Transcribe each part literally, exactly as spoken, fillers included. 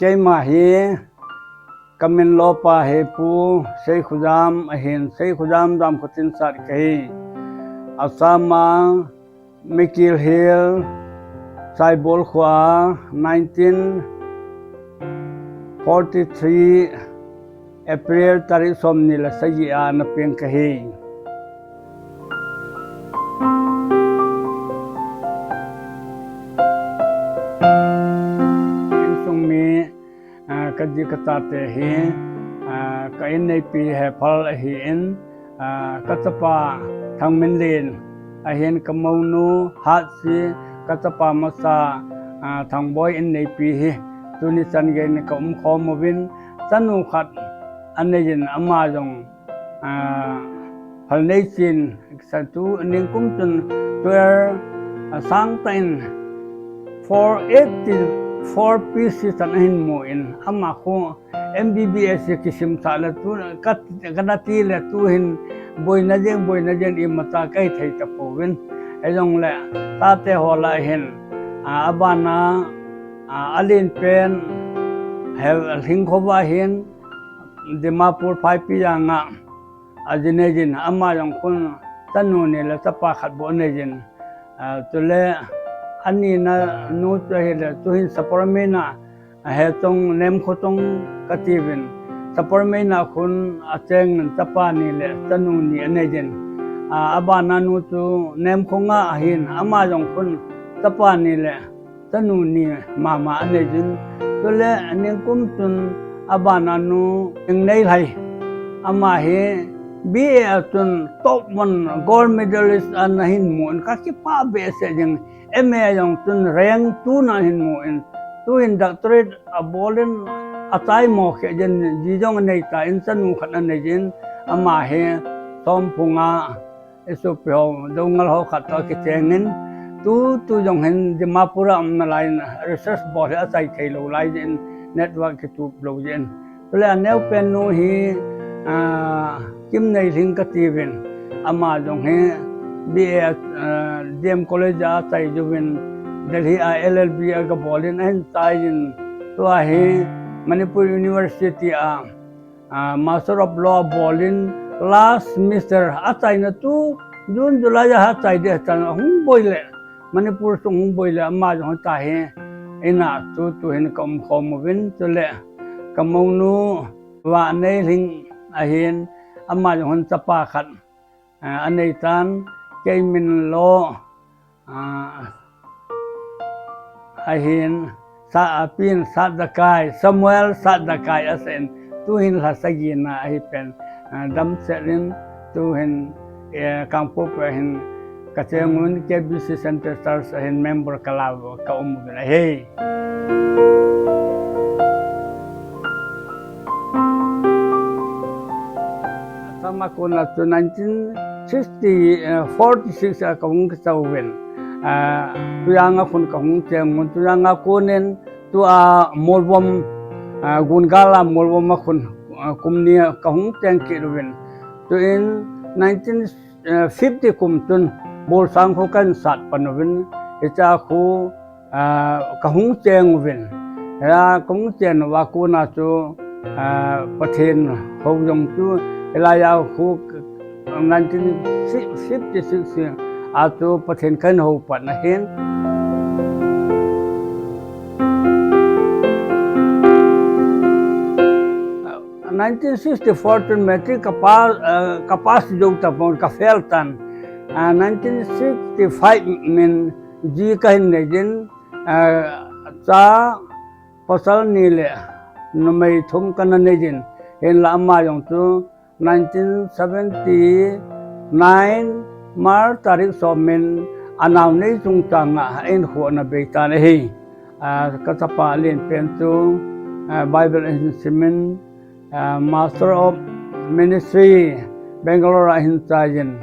Keima hi kamin lopa hi Pu Seikhojam ahin, Seikhojam Jamkhotin sat kahi. Assam a Mikir Hill, Saibol khua, nineteen forty-three April tarik somni le sagi a ana peng kahi. Insung mi, ah, kaji kachate hi, ah, ka inneipi Hephal ahin, ah, kachapa Thangminlen ahin, kamounu Hatsi, kachapa masa, ah, Thangboi inneipi hi tuni chan geiyin ka umkhom uvin, chanu khat aneiyin ama jong ah, Phalneichin, satu ningkum chun twelve, ah, sangtah in four eighty-four P C chan ahin mu in, ama khu M B B S kisim tha le tu, ka, kana ti le tuhin boina jeng, boina jeng imacha kahi thei tapouvin. Hijongle, tate ho lah hin, ah, abana, ah, alen pen, he, Lhingkhova hin, Dimapur phaipi janga, ajinei jin, ama jong khun chanu ni le chapa khat bou anei jin. Ah, chule anina nu chu ahile, tuhin Saparmeina, ah, he chong Nemkho chong kati uvin. Saparmeina khun acheng in chapa ni le chanu ni anei jin. Ah, abana nu chu Nemkho nga ahin, ama jong khun chapa ni le chanu ni mama anei jin. Chule ningkum chun abana nu Engneilhai, ama hi B A a chun top one gold medalist ana hin mu in, kakipah behseh jing. M A jong chun rank two na hin mu in, tuhin doctorate abol in, achaimo khe jin, ji jong anei tan, chanu khat anei jin, ama hi Somphunga isopi ho, Doungel ho khat toh akicheng in, tu, tu jong hin Dimapur a um nalai in, research bol hi achai thei lou lai jin, network kitup lou jin. Chule aneo pen nu hi, ah, Kimneilhing kati uvin, ama jong hi B A, ah, D M College a achai uvin, Delhi a L L B aga bol in, ahin chai jin, tua hi Manipur University a, ah, Master of Law bol in, last semester achaina tu June July a achai ding chan ahung boi le, Manipur sung hung boi le, ama jong hita hi ina tu, tuhin ka umkhom uvin, chule kamounu Vaneilhing ahin, ama jong hin chapa khat, ah, anei tan, Keiminlo, ah, ahin, sa, apin Satdakai, Samuel Satdakai asei in, tuhin lha sagi na ahi pen, ah, damsel in, tuhin, eh, Kangpokpi a hin kacheng un, K B C Centre Church a hin member kala uva ka um uvin ahi. Chama kona chu nineteen sixty, eh, forty-six a kahung kicha uvin. Ah, Tujang a khun kahung cheng un, Tujang a konin, tua Molvom, ah, Gungal a Molvom a khun, ah, kum ni a kahung cheng kit uvin. Tuin nineteen fifty kum chun Bolsang kho kahin sat pan uvin, hicha khu, ah, kahung cheng uvin. Hia kahung cheng uva kona chu, ah, Pathen hou jong chu, hilai a khu nineteen fifty-six a chu Pathen kahin hou pan ahin. Nineteen sixty-four chun matric ka pass, eh, ka pass jou tapon, ka fail tan. Ah, nineteen sixty-five min ji kahin nei jin, eh, cha pasal ni le numei thum kana nei jin. Hinla ama jong chu nineteen seventy-nine March tarik som min anao nei chungchang a ahinkho ana bei tan ahi. Ah, kachapa alen pen chu, ah, Bible ahin simin, ah, Master of Ministry, Bangalore a ahin chai jin.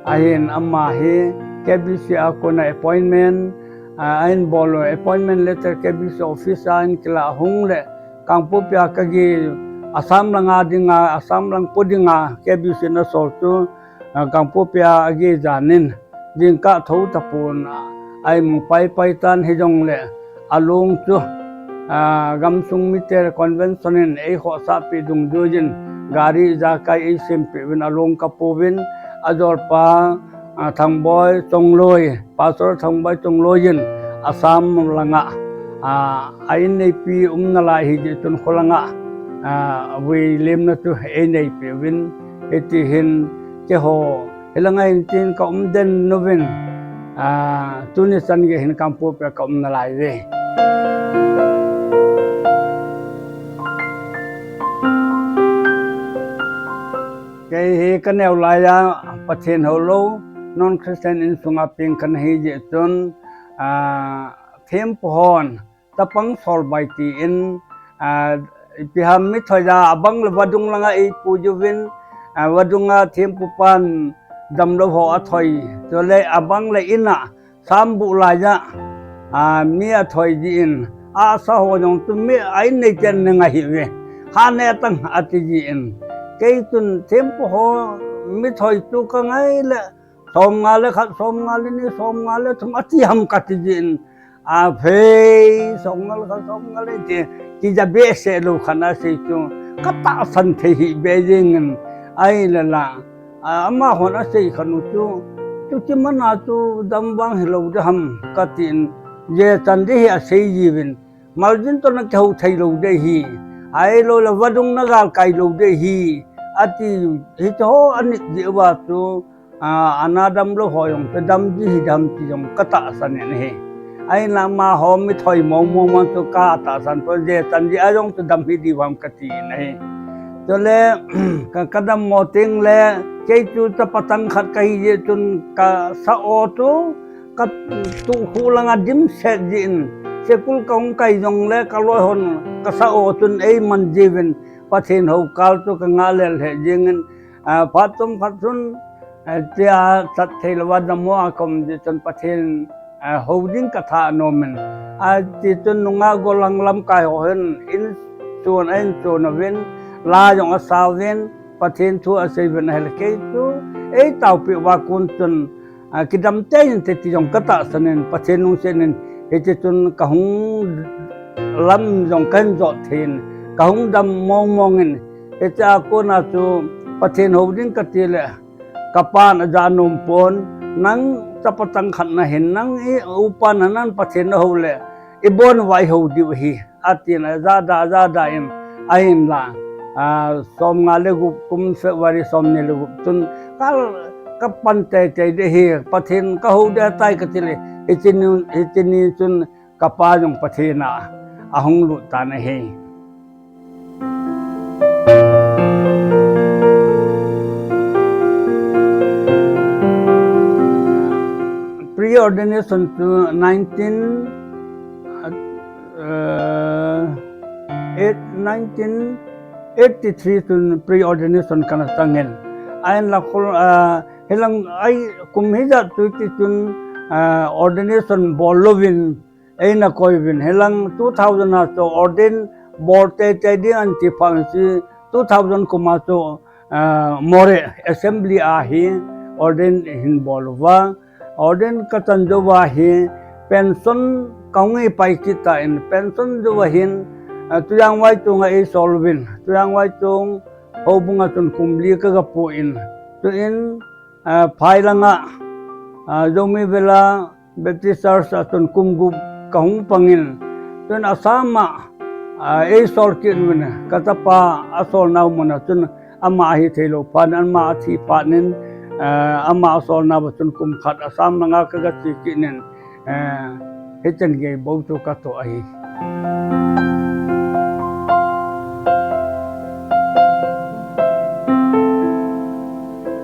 Ahin ama hi K B C a kona appointment, ah, ahin bol u, appointment letter K B C office a ahin kila, ahung le Kangpokpi a kagi, Assam langa dinga, Assam lang po dinga K B C in asol chu, ah, Kangpokpi a agi janin, jingkah thou tapon, ah, aimu paipai tan hijongle, along chu ah, gamsung mite convention in eikhohsahpi dungjuiyin gari ijakai eisempeh uvin along kapouvin ajolpa, ah, Thangboi Chongloi, Pastor Thangboi Chongloi in Assam langa, ah, a inneipi umnalai hijeh chun kholanga, ah, vui lemna chu eineipi uvin hitihin keiho hilanga hin tin kaum den uvin, ah, tuni chan gei hin Kangpokpi a kaum nalaiuve. Kei hi kaneo laiya Pathen houlou, non-Christian insunga peng kana hijeh chun, ah, thempu hon chapang solbai tin, ah, ipi ham mithoiya abang le vadung langa eipuiyuvin, ah, vadunga thempupan damlou ho athoi, chule abang le ina sambuh laiya, ah, mi athoi jin, asa ho jong chu mi a inneiten ana ngai hih uve. Hane tang ati jin, kei chun thempu ho mithoi chu kangai le somnga le khat, somnga le ni, somnga le thum ati ham kati jin, aphei, somnga le khat, somnga le ti, tija behseh lou khat asei chu katahsan thei hih beh jengin, ahile la, ah, amahon asei khat u chu, chuche mana chu dam vang hilou ding ham katin, jechan ding hi asei jiuvin, maljin toh nakihou theilou ding ahi, ahiloule vadung nagalkai lou ding ahi, ati, hicheho anit jeh uva chu, ah, ana damlou ho jong chu dam ji hidam ti jong katahsan in ahi. Ahina amaho mithoi mong mong mong chu katahsan poi, jechan jeh a jong chu dam hi diu ham katin ahi. Chule, ka, kadammo tengle, kei chu chapa chang khat kahi jeh chun kasa-o chu katuhkhu langa dimset jin, school kahung kai jongle kaloihon kasa-o chun eiman jiuvin, Pathen houkal chu kangah lel lheh jengin, ah, phat chomkhat chun, ah, tia chat theilouva dammo a kaum jeh chun Pathen, ah, hou ding katha anomin, ati chun nungah gollhang lamkai ho hin inchon a inchon uvin, la jong asauvin, Pathen thu aseiuvin ahile kei chu eitaopeh uva kon chun, ah, kidam tei inte ti jong katahsan in, Pathen lungset in, hiche chun kahung lam jong kahin jot thei in, kahung dam mong mong in, hichea kona chu Pathen hou ding kati le, kapan aja nom pon, nang chapa chang khat nahin, nang i upa nanan Pathen nahou le, ibon uva ihou diu ahi, atin ajada, ajada in, ahinla, ah, somnga le gup kum February somni le gup chun, ka, kapan teitei ding ahi, Pathen kahou ding ahitai kati le, hiche ni, hiche ni chun kapa jong Pathen a ahung lut tan ahi. Pre-ordination chu nineteen, uh, eight, nineteen eighty-three chun pre-ordination kana changin. Ahinla khol, uh, hilang ai kum hijat chu ti chun, uh, ordination bol louvin eina koiuvin, hilang two thousand a chu ordain bol teitei ding anti phat in chu two thousand kum a chu, ah, Moreh Assembly a hi ordain hin bol uva, ordain kachan jouva hi pension kahung pai kit tan, pension jouva hin, ah, Tuijaonvaichong a eisol uvin, Tuijaonvaichong houbung a chun kum li kaga pu in, chuin, ah, phai langa, ah, Zomi Villa Baptist Church a chun kum gup kahung pangin, chun Assam a, ah, eisol kit uvin, kachapa asolnau mun a chun ama ahi theilou phat in, ama athi phat in, ah, ama asolnau a chun kum khat Assam langa kaga che kit in, eh, hichan gei bou chu katoh ahi.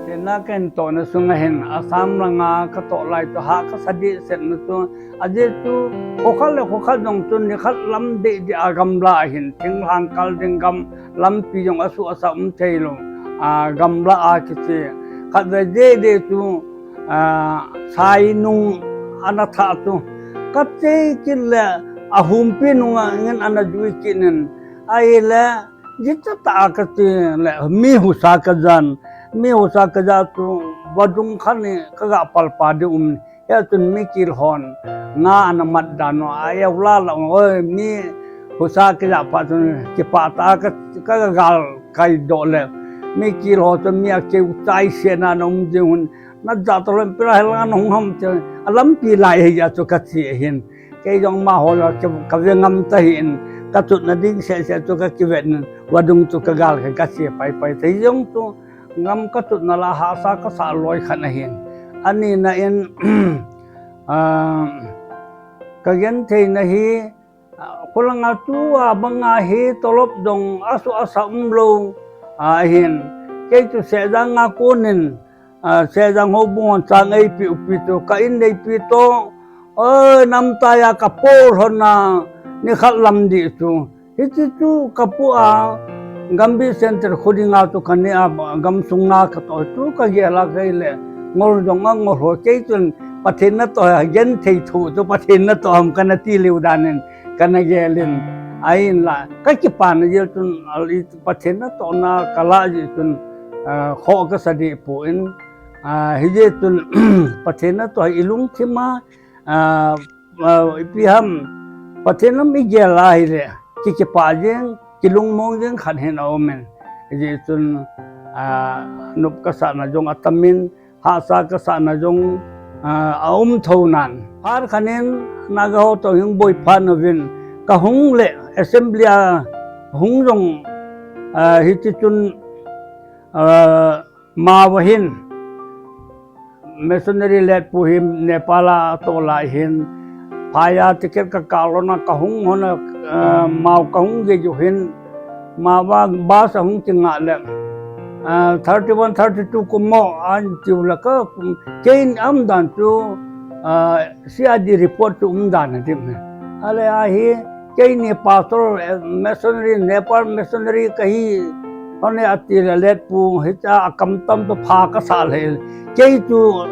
Tena kahin tohna sunga hin, Assam langa katoh lai chu hah kasa dehset na chu, ajeh chu, kho khat le kho khat jong chu nikhat lam deh deh a gamla a hin, thinglhang kal ding gam, lampi jong asuh asa um theilou, a, gamla a kiche. Khatvei deh deh chu, a, sai nung ana thah chu, kache kit le ahumpi nunga ngin ana jui kit in, ahile, jichatah a kache le mi husa kajan, mi husa kaja chu vadung khat ni kaga palpa ding um, hia chun mi kil hon nga ana mat dan u, a eula la, oi, mi Husa kijah phat chun kipah tah a ka, ka, ka gal kai doh le, mi kil ho chu mi akeu chai sena na um ding un, najah tah lou em, pira helanga nahung ham ti, alampi lai hi a chu kache ahin. Kei jong amaho la ka, kave ngam tahih in, kachutna ding seh seh chu kakivet in, vadung chu kagal kha, kache pai pai thei jong chu, ngam kachutna lah a hahsa kasah loi khat ahin. Anina in, ah, kagenthei na hi, ah, khulanga tua banga hi tolop jong asuh asa umlou, ah, ahin. Kei chu Sehjang a konin, ah, Sehjang houbung hon chang eipeh u pi chu, ka in neipi toh, oi, namtah a kapol lhon a, nikhat lam dih chu. Hiche chu kapu a, Gambih Center khu dinga chu kaneh a, gamsung na katoh chu kagel a kei le, ngol jong angol ho, kei chun Pathen natoh a, genthei thu chu Pathen natoh ham kana ti leu dan in, kana gel in, ahinla, kakipana jeh chun, ah, Pathen natohna kalah jeh chun, ah, khoh kasa deh poi, ah, hijeh chun, Pathen natoh a ilungthim a, ah, ah, ipi ham, Pathen lam igel a hile, ki, kipah jeng, kilungmong jeng khat hin aumin. Hijeh chun, ah, nop kasahna jong atamin, hahsa kasahna jong, ah, aum thou nan. Phat khat in Naga ho toh hung boiphat nauvin, kahung le assembly a hung jong, ah, hiti chun, ah, Mao a hin missionary letpu hi Nepal a toh lai hin, phai a ticket kakah lhon a kahung lhon a, ah, Mao kahung gei u hin, Mao a bus ahung kingah le, ah, thirty one, thirty two kum mo ahin tiu le ka, kei umdan chu, ah, C I D report chu umdan adim e. Ahile ahi, keini pastor, eh, missionary, Nepal missionary kahi, hone ati le letpu, hicha akam tam toh pha kasah le. Kei chu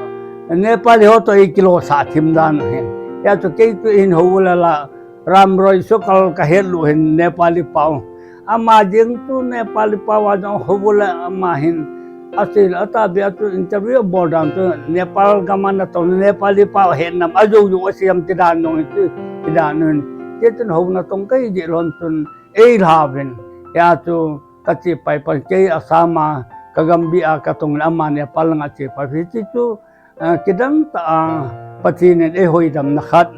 Nepali ho toh ikilou sah thim dan hin. Hia chu kei chu hin hou le la, Ramroi Sokal kahet lou hin Nepali pau. Ama jeng chu Nepali pau a jong hou le ama hin. Asei le atahbeh a chu interview abol dan chu Nepal gam a natong Nepali pau ahet nam ajou jou asei am ti dan jong hin chu, ti dan jong hin. Hiti chun houna tong kahi jeh lhon chun eilhauvin. Hia chu kache pai pai kei Assam a ka Gambih a katong le ama Nepal langa che pai pi ti chu, ah, kidang tah a Pathen in eihoidamna khat.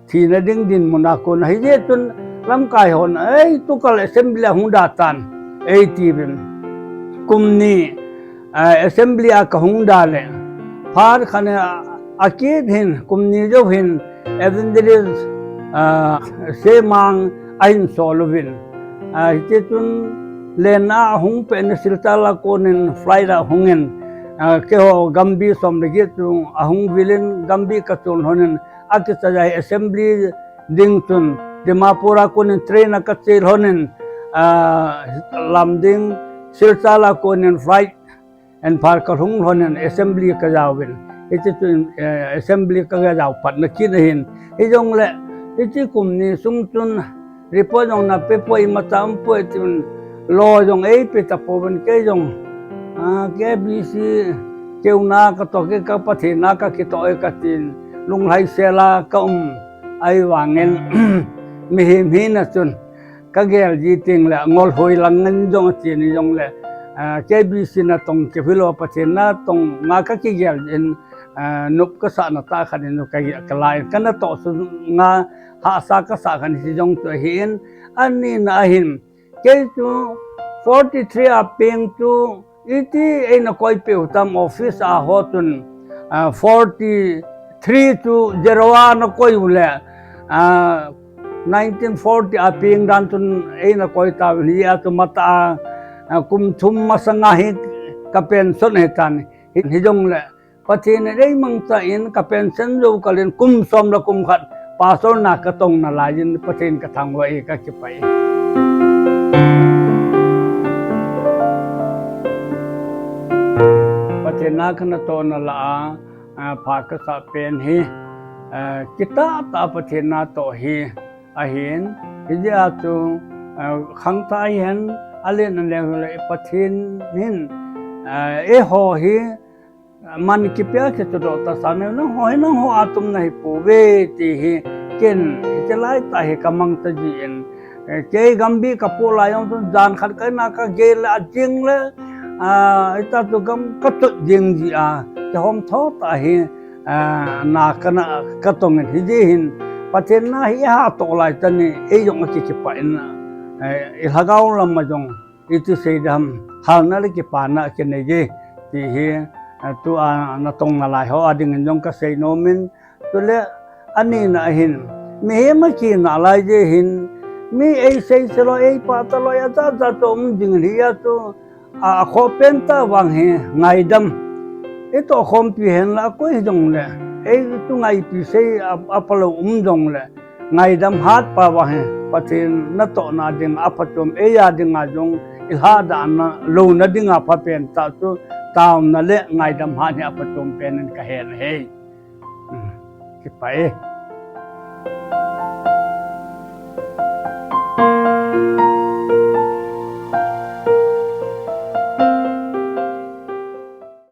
Thina ding dinmun a kon ahi jeh chun lamkai hon, ei, tukal assembly a hung da tan, eiti uvin. Kum ni, ah, assembly a kahung da le, phat khat a, akit hin, kum ni jou hin, evangelist, ah, Semang ahin sol uvin. Ah, hiti chun lenna ahung peh in Silchar a konin flight a hungin, ah, keiho Gambih som le get chu ahung vilin Gambih kachon lhonin akichai a hi assembly ding chun Dimapur a konin train a kache lhonin, ah, lam ding Silchar a konin flight Imphal kalhung lhonin assembly kajaovin. Hiti chun, eh, assembly kajao patna kit ahin. Hijongle, hiti kum ni sung chun report jong napeh poi, imacha um poi tin, lo jong eipe tapouvin kei jong. Ah, K B C keuna katoh kei ka Pathen a kakitoh e katin, lunglhaisel a kaum. Ahivangin, mihem hina chun, kagel ji teng le, ngol hoi lang in jong achen hijongle, ah, K B C natong keu hilou Pathen natong nga kakigel in, ah, nop kasahna tah khat in ka, kala in, kanatoh sunga hahsa kasah khat in hijong chu ahin, anina ahin, kei chu forty three a peng chu, iti eina koipeh u tam office a ho chun, ah, forty three chu zero a nakoi u le, ah, nineteen forty a peng dan chun eina koi tauvin hia chu matah a, ah, kum thum masanga hi ka pension ahitan. Hi, hijongle, Pathen in eimangcha in ka pension jou kalin kum som le kum khat pastor na katong nalaiyin Pathen kathangvah e kakipah e. Pathen a kanatohna lah a, a, pha kasah pen hi, a, kitah tah Pathen natoh hi ahin, hijeh a chu, a, khangthah hihen, alen alen le Pathen hin, a, eiho hi, man kipia kithudoh tasa nangho hi nangho a tumna hipouve ti hi, ken, hichelai tah hi kamangcha jin, Eh, kei gambih kapoh lai jong chun jan khat ka in a kagel le ajing le, ah, hita chu gam katot jing ji a, kihom tho tah hi, ah, na kana katong in hijeh hin, Pathen na hi iha toh lai tah in, ei jong aki kipah in, eh, ilhagao lam a jong iti sei ding ham, halna le kipana kinei e, ti hi, eh, tua natong nalai ho ading in jong kasei nom in, chule ani na hin, mihem akina lai jeh hin, mi eisei sei lou, eipah talou, ajat jat chu um ding in hia chu, a, akhoh pen tah vang hi, ngaidam. Itoh khompi hen la, koi hijong le, ei tu ngaipi sei, a, aphalou um jong le, ngaidam hat pa vang hi, Pathen natohna ding, aphachom, eia dinga jong, ilhahdahna, louna dinga phapen tah chu, taona le ngaidam hat hi aphachom pen in kahen ahi. Hmm, kipah e.